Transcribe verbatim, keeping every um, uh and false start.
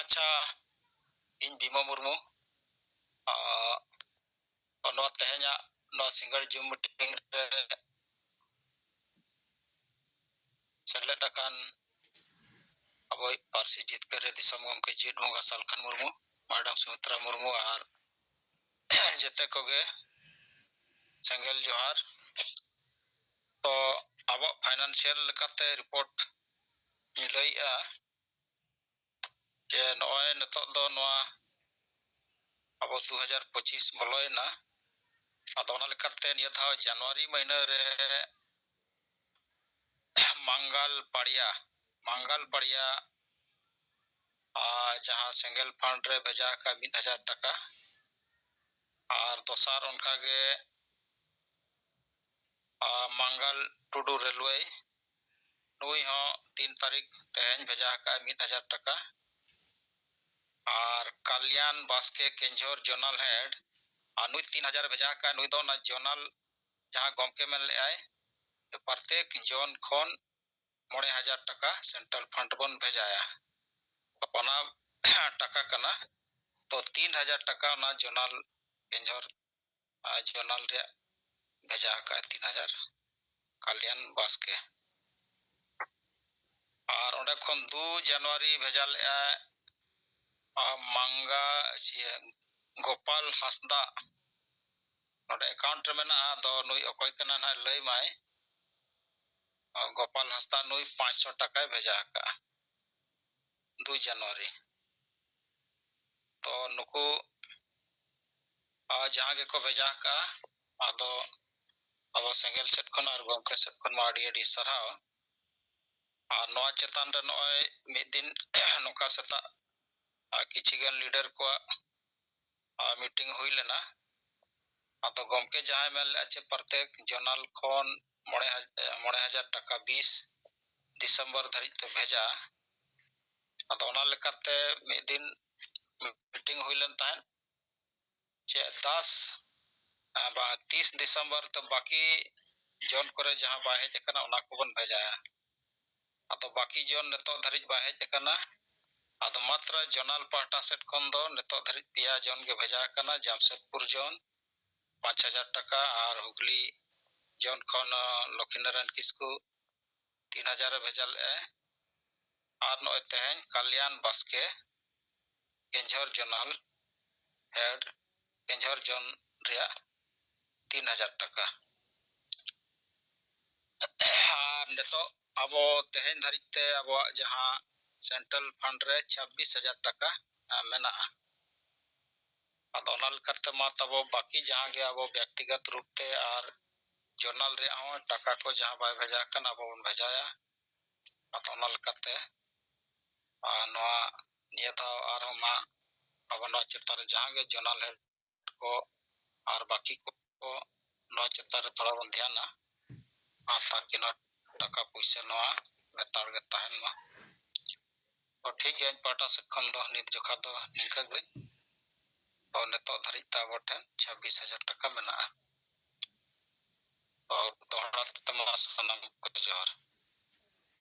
ᱟᱪᱪᱷᱟ, ᱤᱧ ᱵᱤᱢᱚᱞ ᱢᱩᱨᱢᱩ᱾ ᱟᱨ ᱱᱚᱣᱟ ᱛᱮᱦᱮᱧᱟᱜ ᱱᱚᱣᱟ single Zoom meeting ᱨᱮ ᱥᱮᱞᱮᱫ ᱟᱠᱟᱱ ᱟᱵᱚᱭᱤᱡ ᱯᱟᱹᱨᱥᱤ ᱡᱤᱛᱠᱟᱹᱨᱤ ᱫᱤᱥᱚᱢ ᱜᱚᱢᱠᱮ ᱡᱤᱣᱮᱫ ᱵᱚᱸᱜᱟ ᱥᱟᱞᱠᱷᱟᱱ ᱢᱩᱨᱢᱩ, ᱢᱮᱰᱟᱢ ᱥᱩᱢᱤᱛᱨᱟ ᱢᱩᱨᱢᱩ ᱟᱨ ᱡᱮᱛᱮ ᱠᱚᱜᱮ ᱥᱮᱸᱜᱮᱞ ᱡᱚᱦᱟᱨ᱾ ᱛᱚ, ᱟᱵᱚᱣᱟᱜ financial ᱞᱮᱠᱟᱛᱮ report ᱤᱧ ᱞᱟᱹᱭᱮᱜᱼᱟ ᱡᱮ ᱱᱚᱜᱼᱚᱭ ᱱᱤᱛᱚᱜ ᱫᱚ ᱱᱚᱣᱟ ᱟᱵᱚ ᱫᱩ ᱦᱟᱡᱟᱨ ᱯᱚᱸᱪᱤᱥ ᱵᱚᱞᱚᱭᱮᱱᱟ᱾ ᱟᱫᱚ ᱚᱱᱟ ᱞᱮᱠᱟᱛᱮ ᱱᱤᱭᱟᱹ ᱫᱷᱟᱣ ᱡᱟᱱᱩᱣᱟᱨᱤ ᱢᱟᱹᱦᱱᱟᱹ ᱨᱮ ᱢᱟᱝᱜᱟᱞ ᱯᱟᱲᱤᱭᱟ, ᱢᱟᱝᱜᱟᱞ ᱯᱟᱲᱤᱭᱟ, ᱟᱨ ᱡᱟᱦᱟᱸ ᱥᱮᱸᱜᱮᱞ fund ᱨᱮ ᱵᱷᱮᱡᱟ ᱟᱠᱟᱫ ᱢᱤᱫ ᱦᱟᱡᱟᱨ ᱴᱟᱠᱟ, ᱟᱨ ᱫᱚᱥᱟᱨ ᱚᱱᱠᱟᱜᱮ, ᱟᱨ ᱢᱟᱝᱜᱟᱞ ᱴᱩᱰᱩ ᱨᱮᱞᱣᱮ, ᱱᱩᱭ ᱦᱚᱸ ᱛᱤᱱ ᱛᱟᱹᱨᱤᱠᱷ ᱛᱮᱦᱮᱧ ᱵᱷᱮᱡᱟ ᱟᱠᱟᱫ ᱢᱤᱫ ᱦᱟᱡᱟᱨ ᱴᱟᱠᱟ, ᱟᱨ ᱠᱟᱞᱭᱟᱱ ᱵᱟᱥᱠᱮ ᱠᱮᱧᱡᱷᱚᱨ zonal head, ᱟᱨ ᱱᱩᱭ ᱛᱤᱱ ᱦᱟᱡᱟᱨ ᱵᱷᱮᱡᱟ ᱟᱠᱟᱫ, ᱱᱩᱭ ᱫᱚ ᱚᱱᱟ zonal ᱡᱟᱦᱟᱸ ᱜᱚᱢᱠᱮ ᱢᱮᱱ ᱞᱮᱫᱟᱭ, ᱯᱨᱚᱛᱮᱠ zone ᱠᱷᱚᱱ ᱢᱚᱬᱮ ᱦᱟᱡᱟᱨ ᱴᱟᱠᱟ central fund ᱵᱚᱱ ᱵᱷᱮᱡᱟᱭᱟ, ᱚᱱᱟ ᱴᱟᱠᱟ ᱠᱟᱱᱟ᱾ ᱛᱚ, ᱛᱤᱱ ᱦᱟᱡᱟᱨ ᱴᱟᱠᱟ ᱚᱱᱟ zonal ᱠᱮᱧᱡᱷᱚᱨ, ᱟᱨ zonal ᱨᱮᱭᱟᱜ ᱵᱷᱮᱡᱟ ᱟᱠᱟᱫ ᱛᱤᱱ ᱦᱟᱡᱟᱨ, ᱠᱟᱞᱭᱟᱱ ᱵᱟᱥᱠᱮ᱾ ᱟᱨ ᱚᱸᱰᱮ ᱠᱷᱚᱱ ᱫᱩ ᱡᱟᱱᱩᱣᱟᱨᱤ ᱵᱷᱮᱡᱟ ᱞᱮᱫᱼᱟᱭ, ᱟᱨ ᱢᱟᱝᱜᱟ, ᱪᱮ, ᱜᱳᱯᱟᱞ ᱦᱟᱸᱥᱫᱟ᱾ ᱱᱚᱰᱮ account ᱨᱮ ᱢᱮᱱᱟᱜᱼᱟ, ᱟᱫᱚ ᱱᱩᱭ ᱚᱠᱚᱭ ᱠᱟᱱᱟ ᱱᱟᱦᱟᱜ ᱞᱟᱹᱭ ᱢᱟᱭ᱾ ᱜᱳᱯᱟᱞ ᱦᱟᱸᱥᱫᱟ ᱱᱩᱭ ᱯᱟᱸᱪᱥᱚ ᱴᱟᱠᱟᱭ ᱵᱷᱮᱡᱟ ᱟᱠᱟᱫᱼᱟ ᱫᱩ ᱡᱟᱱᱩᱣᱟᱨᱤ᱾ ᱛᱚ, ᱱᱩᱠᱩ, ᱟᱨ ᱡᱟᱦᱟᱸ ᱜᱮᱠᱚ ᱵᱷᱮᱡᱟ ᱟᱠᱟᱫᱼᱟ, ᱟᱫᱚ ᱟᱵᱚ ᱥᱮᱸᱜᱮᱞ ᱥᱮᱫ ᱠᱷᱚᱱ ᱟᱨ ᱜᱚᱢᱠᱮ ᱥᱮᱫ ᱠᱷᱚᱱ ᱢᱟ ᱟᱹᱰᱤ ᱟᱹᱰᱤ ᱥᱟᱨᱦᱟᱣ᱾ ᱟᱨ ᱱᱚᱣᱟ ᱪᱮᱛᱟᱱ ᱨᱮ ᱱᱚᱜᱼᱚᱭ ᱢᱤᱫ ᱫᱤᱱ ᱱᱚᱝᱠᱟ ᱥᱮᱛᱟᱜ, ᱟᱨ ᱠᱤᱪᱷᱤ ᱜᱟᱱ leader ᱠᱚᱣᱟᱜ, ᱟᱨ meeting ᱦᱩᱭ ᱞᱮᱱᱟ᱾ ᱟᱫᱚ ᱜᱚᱢᱠᱮ ᱡᱟᱦᱟᱸᱭ ᱢᱮᱱ ᱞᱮᱫᱼᱟ ᱡᱮ ᱯᱨᱚᱛᱮᱠ zonal ᱠᱷᱚᱱ ᱢᱚᱬᱮ ᱦᱟᱡᱟᱨ, ᱢᱚᱬᱮ ᱦᱟᱡᱟᱨ ᱴᱟᱠᱟ ᱵᱤᱥ ᱰᱤᱥᱮᱢᱵᱚᱨ ᱫᱷᱟᱹᱨᱤᱡ ᱛᱮ ᱵᱷᱮᱡᱟ᱾ ᱟᱫᱚ ᱚᱱᱟ ᱞᱮᱠᱟᱛᱮ ᱢᱤᱫ ᱫᱤᱱ meeting ᱦᱩᱭ ᱞᱮᱱ ᱛᱟᱦᱮᱸᱫ, ᱪᱮᱫ ᱫᱟᱥ, ᱟᱨ ᱵᱟᱝ, ᱛᱤᱥ ᱰᱤᱥᱮᱢᱵᱚᱨ ᱛᱮ ᱵᱟᱹᱠᱤ zone ᱠᱚᱨᱮ ᱡᱟᱦᱟᱸ ᱵᱟᱭ ᱦᱮᱡ ᱟᱠᱟᱱᱟ, ᱚᱱᱟ ᱠᱚᱵᱚᱱ ᱵᱷᱮᱡᱟᱭᱟ᱾ ᱟᱫᱚ ᱵᱟᱹᱠᱤ zone ᱱᱤᱛᱚᱜ ᱫᱷᱟᱹᱨᱤᱡ ᱵᱟᱭ ᱦᱮᱡ ᱟᱠᱟᱱᱟ᱾ ᱟᱨ ᱟᱫᱚ ᱢᱟᱛᱨᱟ ᱡᱚᱱᱟᱞ ᱯᱟᱦᱴᱟ ᱥᱮᱫ ᱠᱷᱚᱱ ᱫᱚ ᱱᱤᱛᱚᱜ ᱫᱷᱟᱹᱨᱤᱡ ᱯᱮᱭᱟ ᱡᱚᱱ ᱜᱮ ᱵᱷᱮᱡᱟ ᱟᱠᱟᱱᱟ᱾ ᱡᱟᱢᱥᱮᱫᱽᱯᱩᱨ ᱡᱚᱱ ᱯᱟᱸᱪ ᱦᱟᱡᱟᱨ ᱴᱟᱠᱟ ᱟᱨ ᱦᱩᱜᱽᱞᱤ ᱡᱚᱱ ᱠᱷᱚᱱ, ᱟᱸ, ᱞᱚᱠᱷᱤᱱᱟᱨᱟᱭᱚᱱ ᱠᱤᱥᱠᱩ ᱛᱤᱱ ᱦᱟᱡᱟᱨ ᱮ ᱵᱷᱮᱡᱟ ᱞᱮᱫᱼᱟ᱾ ᱟᱨ ᱱᱚᱜᱼᱚᱭ ᱛᱮᱦᱮᱧ ᱠᱟᱞᱭᱟᱱ ᱵᱟᱥᱠᱮ ᱠᱮᱸᱡᱷᱚᱨ ᱡᱚᱱᱟᱞ ᱦᱮᱰ, ᱠᱮᱸᱡᱷᱚᱨ ᱡᱚᱱ ᱨᱮᱭᱟᱜ ᱛᱤᱱ ᱦᱟᱡᱟᱨ ᱴᱟᱠᱟ᱾ ᱟᱨ ᱱᱤᱛᱚᱜ ᱟᱵᱚ ᱛᱮᱦᱮᱧ ᱫᱷᱟᱹᱨᱤᱡ ᱛᱮ ᱟᱵᱚᱣᱟᱜ ᱡᱟᱦᱟᱸ central fund ᱨᱮ ᱪᱷᱟᱵᱵᱤᱥ ᱦᱟᱡᱟᱨ ᱴᱟᱠᱟ, ᱟ, ᱢᱮᱱᱟᱜᱼᱟ᱾ ᱟᱫᱚ ᱚᱱᱟ ᱞᱮᱠᱟᱛᱮ ᱢᱟ ᱛᱟᱵᱚ ᱵᱟᱹᱠᱤ ᱡᱟᱦᱟᱸ ᱜᱮ ᱟᱵᱚ ᱵᱮᱠᱛᱤᱜᱚᱛ ᱨᱩᱯ ᱛᱮ ᱟᱨ ᱡᱚᱱᱟᱞ ᱨᱮᱭᱟᱜ ᱦᱚᱸ ᱴᱟᱠᱟ ᱠᱚ ᱡᱟᱦᱟᱸ ᱵᱟᱭ ᱵᱷᱮᱡᱟ ᱟᱠᱟᱱ, ᱟᱵᱚ ᱵᱚᱱ ᱵᱷᱮᱡᱟᱭᱟ᱾ ᱟᱫᱚ ᱚᱱᱟ ᱞᱮᱠᱟᱛᱮ, ᱟᱨ ᱱᱚᱣᱟ ᱱᱤᱭᱟᱹ ᱫᱷᱟᱣ ᱟᱨᱦᱚᱸ ᱢᱟ ᱟᱵᱚ ᱱᱚᱣᱟ ᱪᱮᱛᱟᱱ ᱨᱮ ᱡᱟᱦᱟᱸ ᱜᱮ ᱡᱚᱱᱟᱞ ᱦᱮᱰ ᱠᱚ ᱟᱨ ᱵᱟᱹᱠᱤ ᱠᱚ ᱱᱚᱣᱟ ᱪᱮᱛᱟᱱ ᱨᱮ ᱛᱷᱚᱲᱟ ᱵᱚᱱ ᱫᱷᱮᱭᱟᱱᱟ, ᱟᱨ ᱛᱟᱠᱤ ᱱᱚᱣᱟ ᱴᱟᱠᱟ ᱯᱩᱭᱥᱟᱹ ᱱᱚᱣᱟ ᱞᱮᱛᱟᱲ ᱜᱮ ᱛᱟᱦᱮᱱ ᱢᱟ᱾ ᱛᱚ ᱴᱷᱤᱠ ᱜᱮᱭᱟ, ᱤᱧ ᱯᱟᱦᱴᱟ ᱥᱮᱫ ᱠᱷᱚᱱ ᱫᱚ ᱱᱤᱛ ᱡᱚᱠᱷᱟ ᱫᱚ ᱱᱤᱝᱠᱟᱹ ᱜᱮ᱾ ᱛᱚ ᱱᱤᱛᱚᱜ ᱫᱷᱟᱹᱨᱤᱡ ᱛᱮ ᱟᱵᱚ ᱴᱷᱮᱱ ᱪᱷᱟᱵᱵᱤᱥ ᱦᱟᱡᱟᱨ ᱴᱟᱠᱟ ᱢᱮᱱᱟᱜᱼᱟ᱾ ᱛᱚ ᱫᱚᱦᱲᱟ ᱛᱮ ᱢᱟ ᱥᱟᱱᱟᱢ ᱠᱚ ᱡᱚᱦᱟᱨ᱾